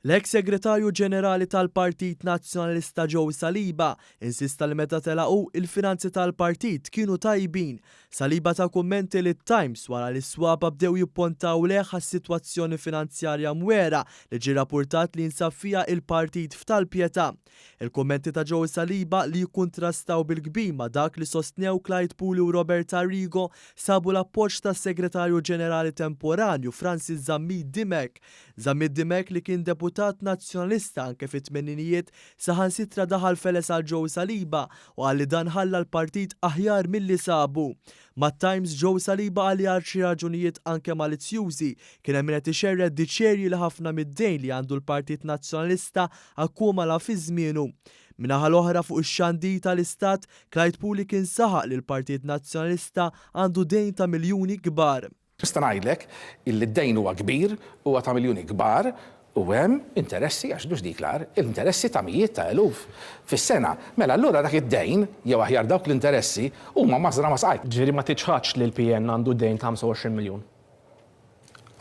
L-eks Segretarju Ġenerali tal-Partit Nazzjonalista Joe Saliba insista li meta telaq hu, il-finanzi tal-partit kienu tajbin. Saliba ta kummenti lit-Times wara li s-swaba bdew jippontaw lejh għas-sitwazzjoni finanzjarja mwegħra li ġie rappurtat li jinsab fiha il-partit f'tal-Pietà. Il-kummenti ta' Joe Saliba li jikkuntrastaw bil-kbir ma' dak li sostnew Clyde Puli u Robert Arrigo sabu l-appoġġ tas-Segretarju Ġenerali temporanju Francis Zammit Dimech Zammit Dimech li kien deputat Nazzjonalista anke fit-tmeninijiet saħansitra daħal feles għal Joe Saliba u qal li dan ħalla l-partit aħjar milli sabu. Mat-Times Joe Saliba qal li għal xi raġunijiet anke malizzjużi kien hemm min qed ixerred diċerji li ħafna mid-dejn li għandu l-Partit Nazzjonalista akkumala fi żmienu. Min-naħa l-oħra fuq ix-xandir tal-Istat, Clyde Puli kien saħaq li l-Partit Nazzjonalista għandu dejn ta' miljuni kbar. Nista' ngħidlek illi d-dejn huwa kbir, huwa ta' miljuni kbar u hemm interessi, għax mhux dik l-agħar, interessi ta' mijiet ta' eluf fis-sena. Mela allura dak id-dejn, jew aħjar dawk l-interessi, huma mażra ma' saqajk. Ġifieri ma tiċħadx li l-PN għandu dejn ta' 25 miljun?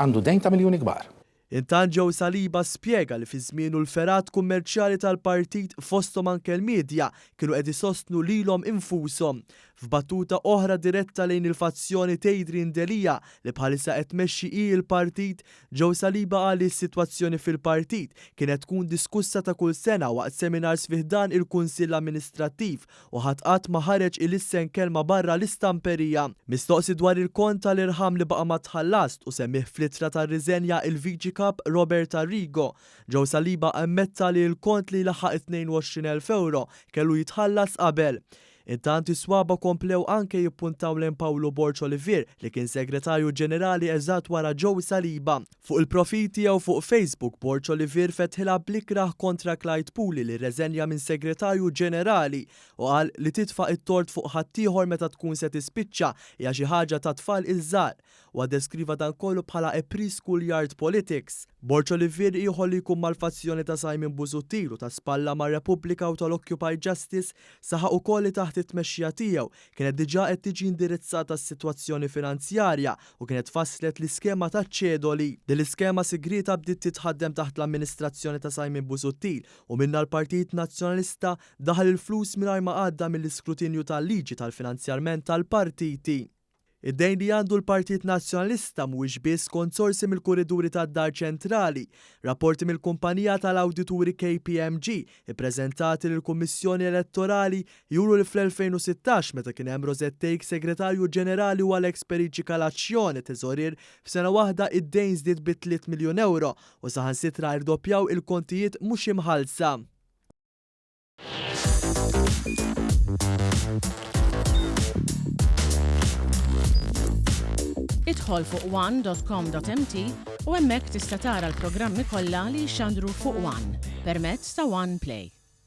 Għandu dejn ta' miljuni kbar. Intant Joe Saliba spjega li fi żmienu l-fergħat kummerċjali tal-partit fosthom anke l-midja kienu qed isostnu lilhom infushom. F'battuta oħra diretta lejn il-fazzjoni t'Adrian Delia li bħalissa qed tmexxi hi l-partit, Joe Saliba qal li s-sitwazzjoni fil-partit kienet tkun diskussa ta' kull sena waqt seminars fi ħdan il-Kunsill Amministrattiv u ħadd qatt ma ħareġ ilissen kelma barra l-istamperija. Mistoqsi dwar il-kont tal-irħam li baqa' ma tħallast u semmieh fl-ittra tar-riżenja il-Viċi Kap Robert Arrigo, Joe Saliba ammetta li l-kont li jlaħħaq it-22,000 ewro kellu jitħallas qabel. Intant is-swaba komplew anke jippuntaw lejn Pawlu Borg Olivier li kien Segretarju Ġenerali eżatt wara Joe Saliba. Fuq il-profil tiegħu fuq Facebook, Borg Olivier fetħilha bl-ikrah kontra Clyde Puli li rreżenja minn Segretarju Ġenerali u qal li titfa' t-tort fuq ħaddieħor meta tkun se tispiċċa hija xi ħaġa tat-tfal iż-żgħar. Huwa ddeskriva dan kollu bħala a pre-school yard politics. Borg Olivier ieħor li jkun mal-fazzjoni ta' Simon Busuttil u ta' spalla ma' Repubblika u tal-Occupy Justice saħaq ukoll li taħt it-tmexxija tiegħu kienet diġà qed tiġi indirizzata s-sitwazzjoni finanzjarja u kienet tfasslet l-iskema taċ-ċedoli. Din l-iskema sigrieta bdiet titħaddem taħt l-amministrazzjoni ta' Simon Busuttil u minnha l-Partit Nazzjonalista daħal il-flus mingħajr ma għadda mill-iskrutinju tal-liġi tal-finanzjarment tal-partiti. Id-dejn li għandu l-Partit Nazzjonalista mhuwiex biss konsorsi mill-kuriduri tad-Dar Ċentrali. Rapporti mill-kumpanija tal-awdituri KPMG ippreżentati lill-Kummissjoni Elettorali juru li fl-2016 meta kien hemm Rosette Thake Segretarju Ġenerali u Alex Perici Calacione Teżorier f'sena waħda id-dejn żdied bi tliet miljun ewro u saħansitra irdoppjaw il-kontijiet mhux imħallsa. Idħol fuq one.com.mt u hemmhekk tista' tara l-programmi kollha li jixxandru fuq One permezz ta' One Play.